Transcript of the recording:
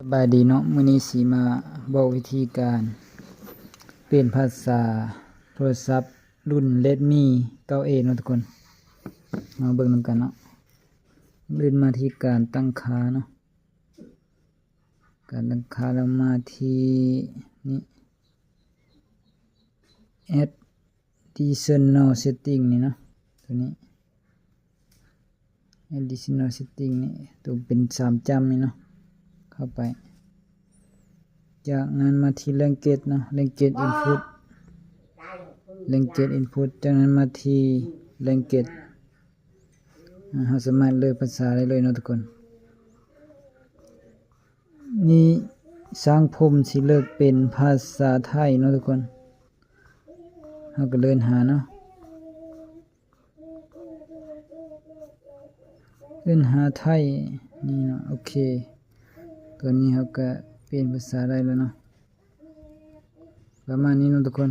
ສະບາຍດີເນາະ, ມື້ນີ້ຊິມາບອກວິທີການປ່ຽນພາສາໂທລະສັບລຸ້ນ ເຣດມີ ເກົ້າເອ ເນາະທຸກຄົນ. ມາເບິ່ງນຳກັນເນາະ. ອື່ນມາທີ່ການຕັ້ງຄ່າເນາະ, ການຕັ້ງຄ່າ ແລ້ວມາທີ່ນີ້ Additional Setting ນີ້ເນາະ, ຕົວນີ້ Additional Setting ນີ້ ຕົວເປັນສາມຈ້ຳນີ້ເນາະ, ເຂົ້າໄປ. ຈາກນັ້ນມາທີ່ Language ເນາະ, Language Input, Language Input, ຈາກນັ້ນມາທີ່ Language ອາ ເຮົາສາມາດເລືອກພາສາໄດ້ເລີຍເນາະທຸກຄົນ. ນີ້ຊ່າງຜົມຊິເລືອກເປັນພາສາໄທເນາະທຸກຄົນ. ເຮົາກໍເດີນຫາເນາະ, ເດີນຫາໄທນີ້ເນາະ. ໂອເຄ, ຕອນນີ້ເຮົາກໍປ່ຽນພາສາໄດ້ແລ້ວເນາະ, ປະມານນີ້ເນາະທຸກຄົນ.